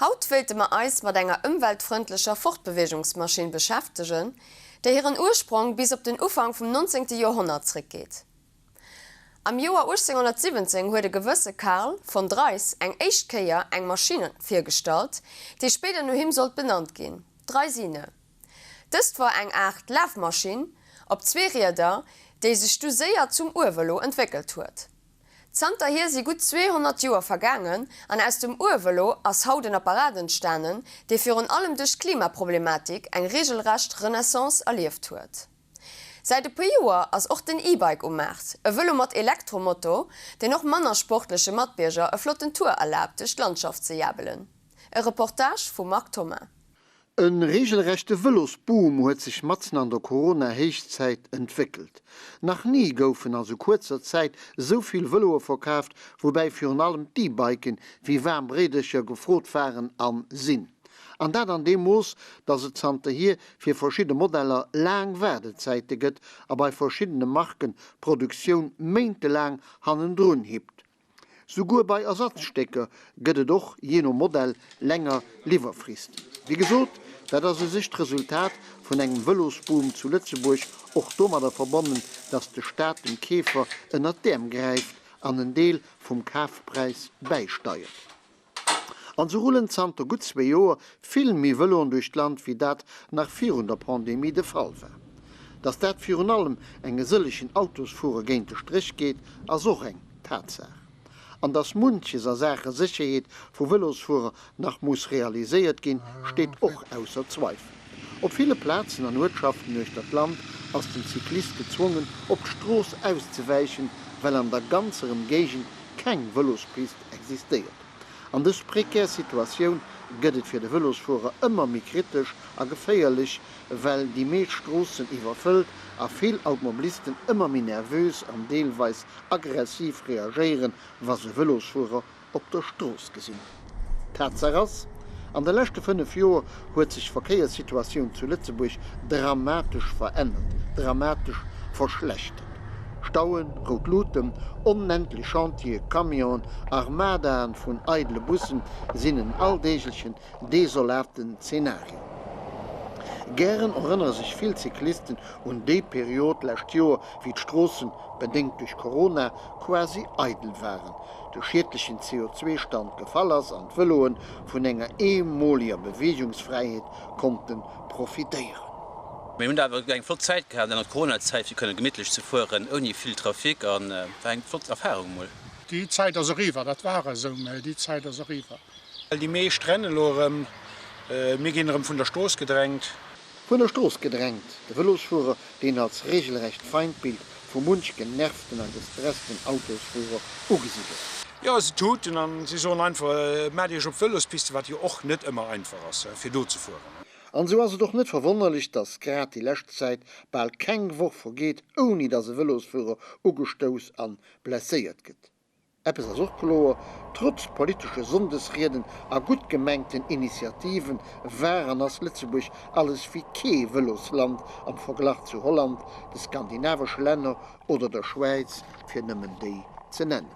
Haut wéilte mer eis mat enger ëmweltfrëndlecher Fortbeweegungsmaschinn beschäftegen, déi hiren Ursprong bis op den Ufank vum 19. Joerhonnert zréckgeet. Am Joer 1817 huet e gewësse Karl von Drais eng éischt Kéier eng Maschinn virgestallt, déi spéider no him sollt benannt ginn, d'Draisine. Dëst war eng Aart Lafmaschinn op zwee Rieder, déi sech du séier zum Urvëlo entwéckelt huet. Zanterhier si gutt 200 Joer vergaangen an aus dem Urvëlo ass haut en Apparat entstanen, dee virun allem duerch d'Klimaproblematik eng reegelrecht Renaissance erlieft huet. Säit e puer Joer ass och den E-Bike um Maart, e Vëlo mat Elektromotor, deen och manner sportleche Matbierger e flotten Tour erlaabt duerch d'Landschaft ze jabelen. E Reportage vum Marc Thoma. E reegelrechte Vëlosboom huet sech matzen an der Corona-Héichzäit entwéckelt. Nach ni goufen a sou kuerzer Zäit sou vill Vëloe verkaaft, woubäi virun allem d'E-Biken wéi waarm Bréidercher gefrot waren a sinn. An dat an deem Mooss, datt et zanterhier fir verschidde Modeller laang Waardezäite gëtt a bei verschiddene Marken d'Produktioun méintelaang hannendrun hippt. Souguer bei Ersatzstécker gëtt et och, jee no Modell, länger Liwwerfristen. Wéi gesot, dat ass u sech d'Resultat vun engem Vëlosboom zu Lëtzebuerg, och domadder verbonnen, datt de Staat dem Keefer ënnert d'Äerm gräift an en Deel vum Kafpräis bäisteiert. An sou rullen zanter gutt zwee Joer vill méi Vëloen duerch d'Land, wéi dat nach virun der Pandemie de Fall war. Datt dat virun allem enge sëllegen Autosfuerer géint de Stréch geet, ass och eng Tatsaach. An datt munches a Saache Sécherheet vu Vëlosfuerer nach muss realiséiert ginn, steet och ausser Zweifel. Op ville Plazen an Uertschaften uechter d'Land ass den Cyclist gezwongen, op d'Strooss auszewäichen, well an der ganzer Emgéigend keng Vëlospist existéiert. An dës prekär Situatioun gëtt et fir de Vëlosfuerer ëmmer méi kritesch a geféierlech, well déi meescht Stroossen iwwerfëllt a vill Automobilisten ëmmer méi nervös an deelweis aggressiv reagéieren, wa se Vëlosfuerer op der Strooss gesinn. Tatsaach ass, An de leschte 5 Joer huet sech d'Verkéierssituatioun zu Lëtzebuerg dramatesch verännert, dramatesch verschlechtert. Stauen, rout Luuten, onendlech Chantiere, Camionen, Armadaen vun eidele Bussen sinn en alldeeglechen, desolaten Zenario. Gären erënnere sech vill Cyclisten un déi Period d'lescht Joer, wéi d'Stroossen, bedéngt duerch Corona, quasi eidel waren, de schiedlechen CO2-Stand gefall ass an d'Vëloe vun enger eemoliger Beweegungsfräiheet konnte profitéieren. Mir hunn awer eng flott Zäit gehat an der Coronazäit fir kënne gemittlech ze fueren ouni vill Trafic an war eng flott Erfahrung mol. Déi Zäit ass eriwwer, dat war esou, mä déi Zäit ass eriwwer. Déi meescht rennen elo erëm, mir ginn erëm vun der Strooss gedrängt. Vun der Strooss gedrängt, de Vëlosfuerer, deen als regelrecht Feindbild vu munch genervten a gestressten Autosfuerer ugesi gëtt. Jo, se tuten an si soen einfach, maacht iech op d'Vëlospiste, wat jo och net ëmmer einfach ass, fir do ze fueren. An esou ass et och net verwonnerlech, dass grad déi lescht Zäit bal keng Woch vergeet, ouni dass e Vëlosfuerer ugestouss an blesséiert gëtt. Eppes ass och kloer, Trotz politesche Sonndesrieden a gutt gemengten Initiativen war an ass Lëtzebuerg alles wéi kee Vëlosland am Verglach zu Holland, de skandinavesche Länner oder der Schwäiz, fir nëmmen déi ze nennen.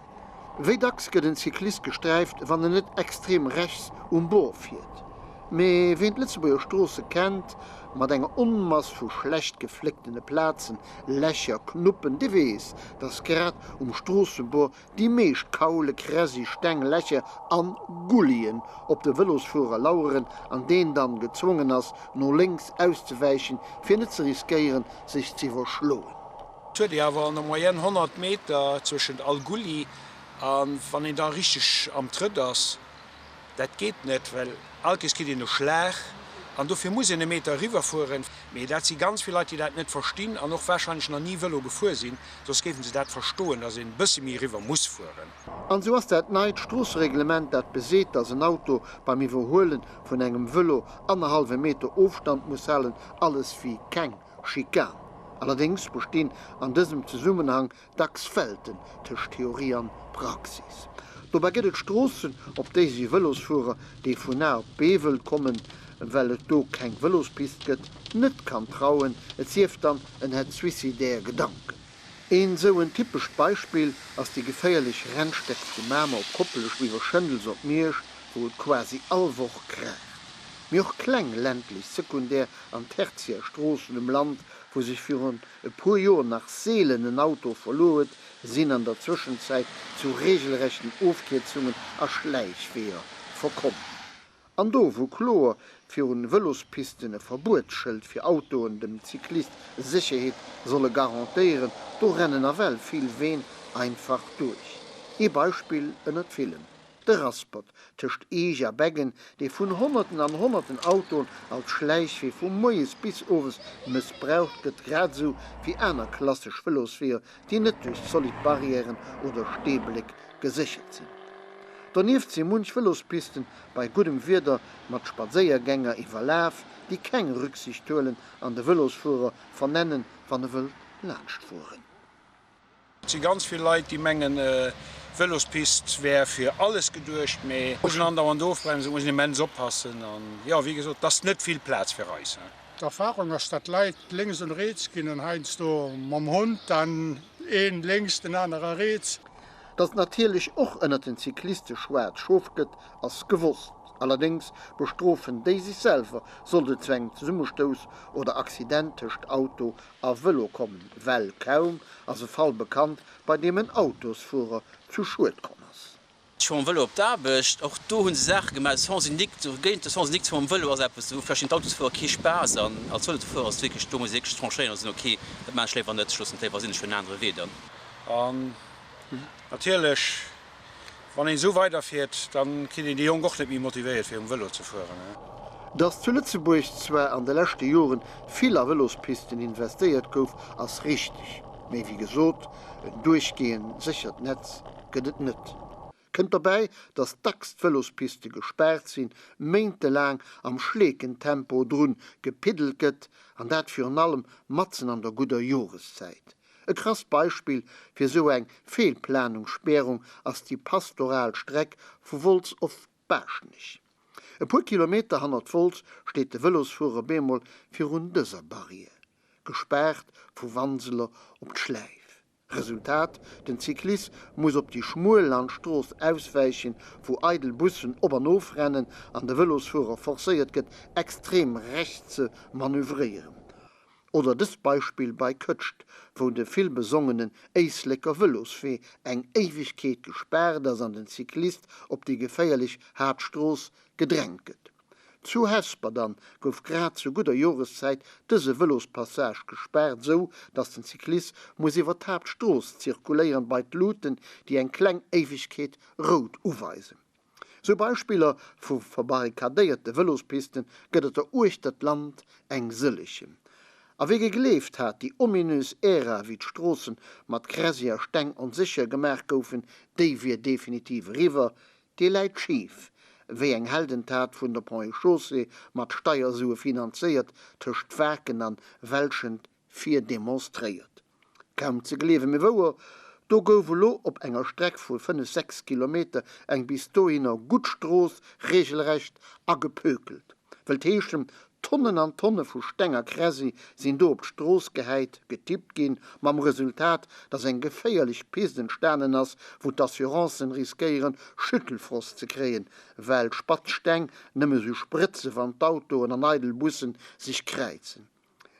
Wéi dacks gëtt en Cyclist gesträift, wann en net extrem rechts um Bord fiert? Mee ween d'Lëtzebuerger Stroosse kennt, mat enger Onmass vu schlecht geflécktene Plazen, Lächer, Knuppen, dee weess, dass grad um Stroossebord déi meescht Kaule, Kräsi, Steng, Lächer an Gullien op de Vëlosfuerer laueren an deen dann gezwongen ass, no lénks auszewäichen, fir net ze riskéieren, sech z'iwwerschloen. Et huet ee awer an der Moyenne 100 Meter zwëschent all Gulli a wann een da richteg am Trëtt ass. Dat geet net, well all Kees kritt een e Schlag an dofir muss een e Meter eriwwer fueren. Mee dat si ganz vill Leit, déi dat net verstinn an och warscheinlech nach ni Vëlo gefuer sinn, soss géife se dat verstoen, datt een e bësse méi eriwwer muss fueren. An esou ass dat neit Stroossereglement, dat beseet, datt en Auto beim Iwwerhuele vun engem Vëlo annerhallwe Meter Ofstand muss halen, alles wéi keng Schikan. Allerdéngs bestinn an dësem Zesummenhang dacks Welten tëscht Theorie an Praxis. Dobäi gëtt et Stroossen, op déi si Vëlosfuerer, dee vun A op B wëll kommen, well et do keng Vëlospist gëtt, net kann trauen, et sief dann en hätt suicidaire Gedanken. Een sou en typescht Beispill ass déi geféierlech Rennsteck vu Mamer op Koplescht iwwer Schëndels op Miersch. wou et quasi all Woch kraacht. Mee och kleng ländlech Sekundär an Tertiär Stroossen um Land, wou sech virun e puer Joer nach seelen en Auto verluer huet, sinn an der Zwëschenzäit zu regelrechten Ofkierzungen a Schläichweeër verkomm. An do wou kloer virun Vëlospisten e Verbuetsschëld fir Autoen dem Cyclist Sécherheet solle garantéieren, do rennen nawell vill Ween einfach duerch. Ee Beispill ënnert villen, de Raspert tëscht Eech a Beggen, dee vun honnerten an honnerten Autoen als Schläichwee vu moies bis owes mëssbraucht gëtt, grad esou wéi aner klassesch Vëlosweeër, déi net duerch zolidd Barrièren oder Steebléck geséchert sinn. Donieft si munch Vëlospisten bei guddem Wieder mat Spadséiergänger iwwerlaf, déi keng Rücksicht huelen an de Vëlosfuerer vernennen, wann e wëllt laanschtfueren. Et si ganz vill Leit, déi mengen, d'Vëlospist wär fir alles geduecht, mee et muss een andauernd ofbremsen, et muss een immens oppassen an, jo, wéi gesot, et ass net vill Plaz fir eis. D'Erfahrung ass dat Leit lénks und riets ginn an heiansdo mam Hond dann een lénks den anere riets. Datt et natierlech och ënnert den Cycliste schwaarz Schof gëtt, ass gewosst. Allerdéngs bestrofen déi sech selwer, sollt et zu engem Zesummestouss oder Accident tëscht Auto a Vëlo kommen, well kaum ass e Fall bekannt, bei deem en Autosfuerer zu Schued komm ass. Ech fuer mam Vëlo op d'Aarbecht, och do hu se Saache gemaach, de Sens unique, sou géint de Sens unique ze fuere mam Vëlo ass eppes, do verstinn d'Autosfuerer kee Spaass an als Vëlosfuerer ass et wierklech, do muss ee wierklech tranchéieren a soen, ok, dat maachen ech léiwer net, ech loossen et léiwer sinn, ech fueren en anere Wee dann. An natierlech, wann een esou weiderfiert, da kritt een déi Jonk och net méi motivéiert fir um Vëlo ze fueren. Datt zu Lëtzebuerg zwar an de leschte Joren vill a Vëlospisten investéiert gouf, ass richteg, mee wéi gesot, en duerchgehend séchert Netz gëtt et net. Kënnt dobäi, datt dacks d'Vëlospiste gespaart sinn, méintelaang am Schleekentempo drun gepiddelt gëtt, an dat virun allem matzen an der gudder Joreszäit. E krasst Beispill fir esou eng Feelplanungssperrung ass déi pastoral Streck vu Wolz of Baaschtnech. E puer Kilometer hannert Wolz steet de Vëlosfuerer bemol virun dëser Barrière, gespaart vu Wanseler op d'Schläif. Resultat, Den Cyclist muss op déi schmuel Landstrooss auswäichen, wou eidel Bussen op an of rennen an de Vëlosfuerer forcéiert gëtt, extrem rechts ze manövréieren. Oder dëst Beispill bei Këtscht, wou de vill besongenen Éisleker Vëloswee eng Éiwegkeet gespaart ass an den Cyclist op déi geféierlech Haaptstrooss gedrängt gëtt. Zu Hesper dann gouf grad zu gudder Joreszäit dëse Vëlospassage gespaart, sou datt den Cyclist muss iwwer d'Haaptstrooss zirkuléieren bei d'Luuten, déi eng kleng Éiwegkeet rout uweisen. Sou Beispiller vu verbarrikadéierte Vëlospisten gëtt et der uechter d'Land eng sëllechen. A wie gegleeft hat, déi ominös Ära, wéi d'Stroossen mat Kräsi a Steng onsécher gemaach goufen, déi wier definitiv eriwwer, dee läit schif, wéi eng Heldentat vun der Ponts et Chaussées mat Steiersue finanzéiert tëscht Waarken an Welschent vir demonstréiert. Kaum ze gleewen, mee wouer, do gouf elo op enger Streck vu 5, 6 Kilometer eng bis dohinner gutt Strooss regelrecht agepökelt. Wëllt heeschen, Tonnen an Tonne vu Steng a Kräsi sinn do op d'Strooss gehäit, getippt ginn, mam Resultat, dass eng geféierlech Pist entstanen ass, wou d'Assurancen riskéieren, Schüttelfrost ze kréien, well spatz Steng nëmme sou sprëtze wann d'Autoen an eidel Bussen sech kräizen.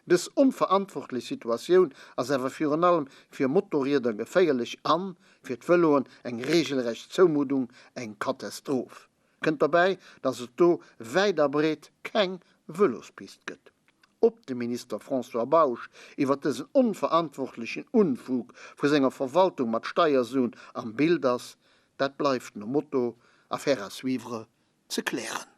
Dës onverantwortlech Situatioun ass awer virun allem fir Motorrieder geféierlech an fir d'Vëloen eng regelrecht Zoumuddung, eng Katastroph. Kënnt dobäi, dass et do wäit a breet keng Vëlospist gëtt. Ob de Minister François Bausch iwwer dësen onverantwortlechen Unfug vu senger Verwaltung mat Steiersuen am Bild ass, dat bleift nom Motto Affaire à suivre ze klären.